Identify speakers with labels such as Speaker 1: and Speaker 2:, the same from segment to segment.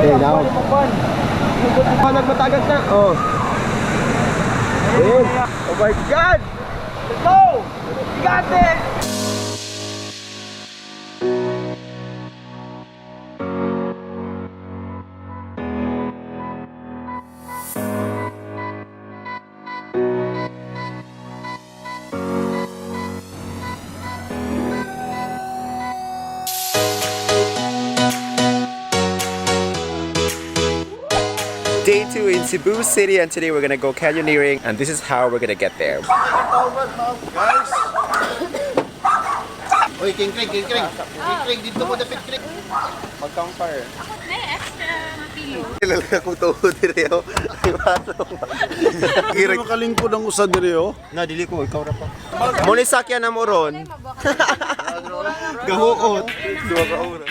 Speaker 1: Okay, now. Oh, nagmatagak na. Oh. Ayun. Oh my God! Let's go! You got this! Day 2 in Cebu City, and today we're gonna go canyoneering, and this is how we're gonna get there.
Speaker 2: Guys! Uy, King Craig, King Craig. King Craig, dito mo dapit, Craig.
Speaker 1: Mag-campfire.
Speaker 3: May extra pillow.
Speaker 1: Kilala kong tuhod dire oh. Ay, pasok.
Speaker 2: Hindi makalingkod ang usa diri oh.
Speaker 1: Na, dili ko, ikaw ra pa. Mo ni sakya na mo ron. Gahuot. Duha ka oras.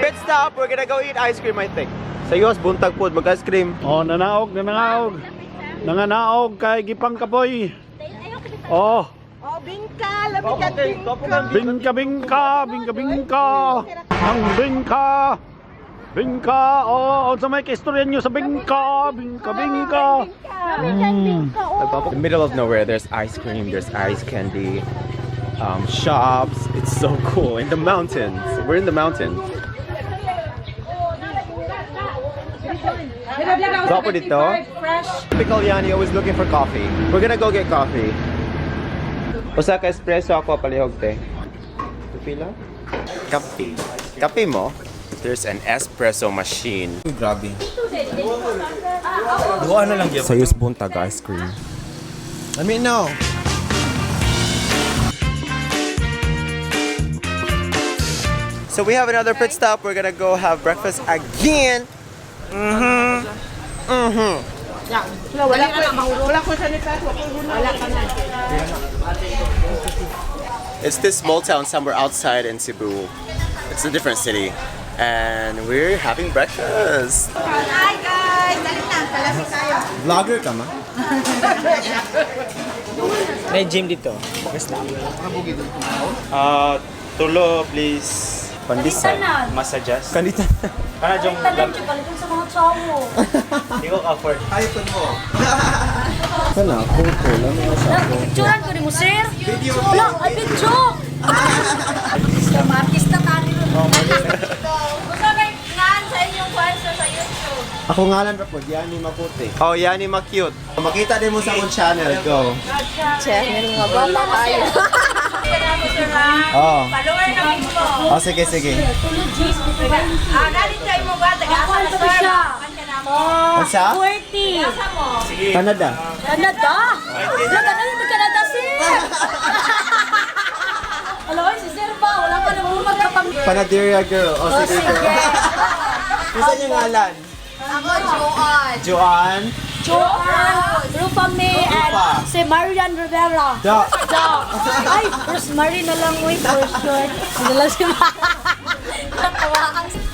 Speaker 1: Pit stop, we're gonna go eat ice cream, I think. Sa Yos, buntag food, mag-ice cream.
Speaker 4: Oh, nanaog, nanaog. Nanganaog kay gipang kapoy. Oh,
Speaker 5: Oh, bingka! Lamig ang bingka!
Speaker 4: Bingka bingka, bingka bingka. Ang bingka. Bingka, oh, unsa may kaistorya niyo sa bingka, bingka bingka.
Speaker 5: Lamig ang bingka, oh!
Speaker 1: In the middle of nowhere, there's ice cream, there's ice candy, shops. It's so cool. In the mountains. We're in the mountains. Gwapo dito. Typical Yani, always looking for coffee. We're gonna go get coffee. Usa ka espresso ako palihog te. Pila? Kape. Kape mo? There's an espresso machine.
Speaker 2: Grabe. Duha na lang gyud.
Speaker 1: Sayos buntag ice cream.
Speaker 2: I mean, no.
Speaker 1: So we have another pit stop. We're gonna go have breakfast again.
Speaker 5: Wala ko, wala ko sa nita. Wala ka na.
Speaker 1: It's this small town somewhere outside in Cebu. It's a different city. And we're having breakfast.
Speaker 5: Hi guys! Dali na, talasi tayo.
Speaker 1: Vlogger ka ma?
Speaker 6: May gym dito. Focus lang.
Speaker 7: Ah, tulo, please.
Speaker 1: Pandesal.
Speaker 7: Massages.
Speaker 1: Kanita.
Speaker 7: Kana jong
Speaker 3: Tanan siya palitan sa mga tsawo.
Speaker 7: Di ko ka-afford.
Speaker 1: iPhone mo. Sana, kuko lang mo sa ako.
Speaker 3: Picturean ko ni mo, sir. Wala, ay picture. Artista, artista tani ron.
Speaker 8: Gusto may ngaan sa inyong kwan sa YouTube.
Speaker 1: Ako ngalan ra po, Yani Maputi. Oh, Yani Macute. Makita din mo sa akong channel, go.
Speaker 5: Channel nga ba pa tayo?
Speaker 8: Kaya mo sir ha.
Speaker 1: Oh.
Speaker 8: Follower na mo.
Speaker 1: Oh, sige, sige.
Speaker 3: Tulog, Gis.
Speaker 8: Ah, galing tayo mo ba? Taga-asa
Speaker 3: Ako,
Speaker 8: na
Speaker 3: ano
Speaker 8: sir.
Speaker 3: siya?
Speaker 8: Kan ka na mo.
Speaker 1: Unsa?
Speaker 3: 40.
Speaker 8: Asa mo?
Speaker 1: Canada.
Speaker 3: Canada. Wala ka na yung Canada, sir. Alam mo, si sir ba? Wala ka na magkapang...
Speaker 1: Panaderia girl. Oh,
Speaker 3: Oh,
Speaker 1: sige,
Speaker 3: sige.
Speaker 1: girl. Unsa niya ngalan?
Speaker 5: Ako, Joanne.
Speaker 1: Joanne.
Speaker 3: Joanne, Rufa May, and
Speaker 1: Rufa.
Speaker 3: si Marian Rivera.
Speaker 1: Da.
Speaker 3: Da. Ay, Rosemary na lang, uy, for short. Ano lang si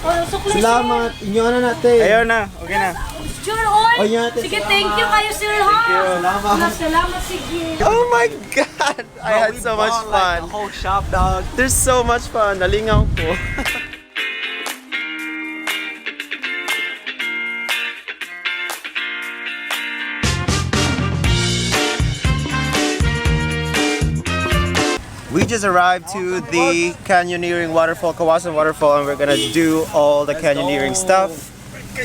Speaker 3: Oh, sukli, sir.
Speaker 1: Salamat. Inyo na natin.
Speaker 7: Ayaw na, okay na.
Speaker 3: Sure, oy.
Speaker 1: Oh, yan, ate.
Speaker 3: Sige, thank you kayo, sir, ha?
Speaker 1: Salamat.
Speaker 3: Salamat, sige.
Speaker 1: Oh my God! I had so much fun.
Speaker 7: Whole shop, dog.
Speaker 1: There's so much fun. Nalingaw ko. We just arrived to the canyoneering waterfall, Kawasan waterfall, and we're gonna do all the canyoneering stuff.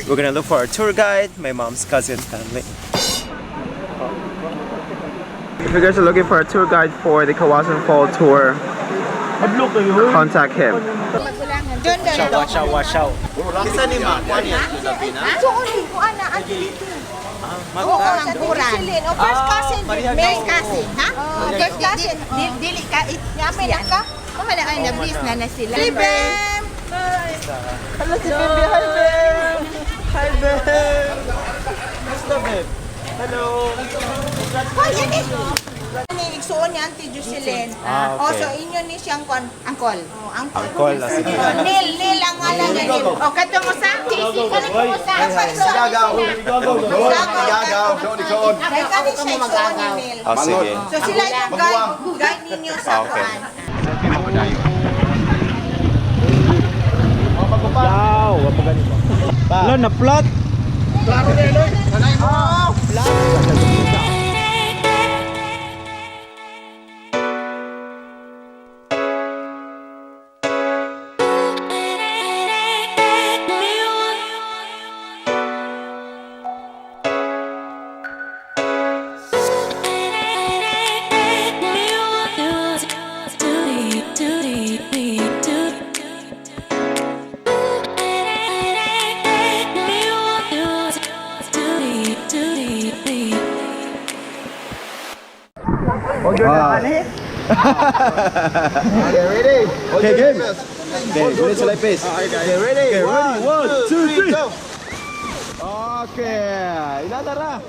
Speaker 1: We're gonna look for our tour guide, my mom's cousin family. If you guys are looking for a tour guide for the Kawasan Fall tour,
Speaker 4: Hadlo kayo.
Speaker 1: contact him.
Speaker 7: Watch out, watch out, watch out.
Speaker 1: Kisa ni Ma, kuan niya, Josefina?
Speaker 5: Sorry, kuan na, ante dito. Oo, Tagkuran. Oh, first cousin, first cousin, ha? First cousin. Dili ka yamin na ka. Mama na ay nablis na na sila. Bem.
Speaker 1: Hello si Bebe. Hi, Beb. Hi, Beb. Basta, Beb. Hello.
Speaker 5: Hoy, yan eh. Ni igsuon ni Auntie Jocelyn.
Speaker 1: Ah,
Speaker 5: Oh,
Speaker 1: okay.
Speaker 5: so inyo ni siyang kon angkol. Oh, angkol.
Speaker 1: Angkol, ah, sige.
Speaker 5: Oh, Neil, Neil ang ngalan niya. Neil. Oh, katong usa. Sisi ka ni usa.
Speaker 2: Gagaw. Gagaw.
Speaker 5: Dahil kani siya igsuon ni Neil.
Speaker 1: Oh, sige.
Speaker 5: So sila yung guide ninyo sa
Speaker 1: Ah, okay.
Speaker 5: kuan.
Speaker 4: Yaw, wa pa ganito. Lo na plot.
Speaker 2: Okay, ready?
Speaker 1: Okay, game. Okay, ready sa life face.
Speaker 2: Okay, ready?
Speaker 1: Okay, ready. One, two, three.
Speaker 2: Go.
Speaker 1: Okay. Ilatara.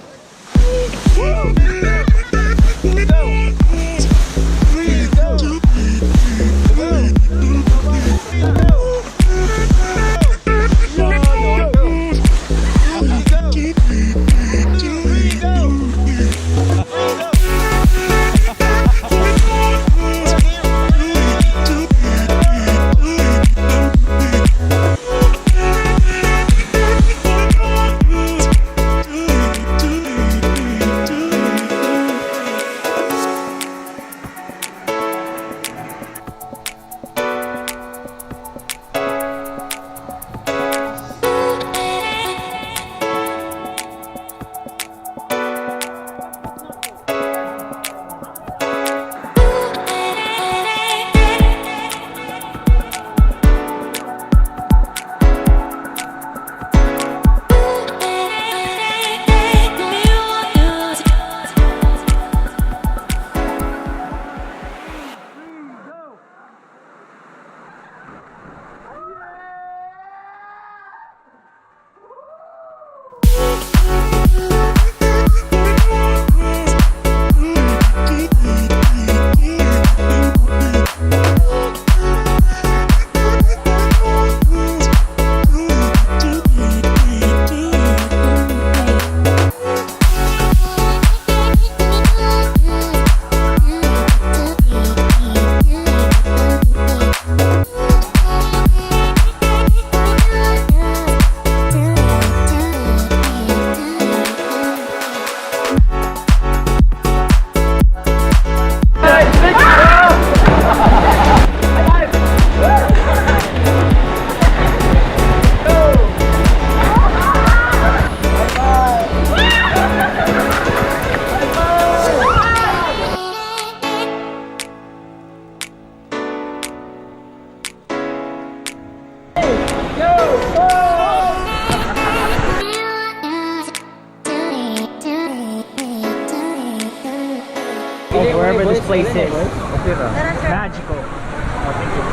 Speaker 6: Wherever this place is. Magical. Oh, thank you.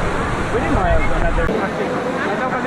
Speaker 6: Pwede mo another.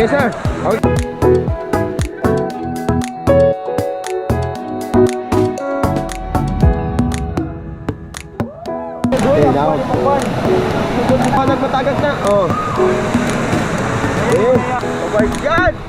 Speaker 1: Okay, sir. Okay. Okay, now. Oh, nagmatagak na. Oh. Eh. Oh my God!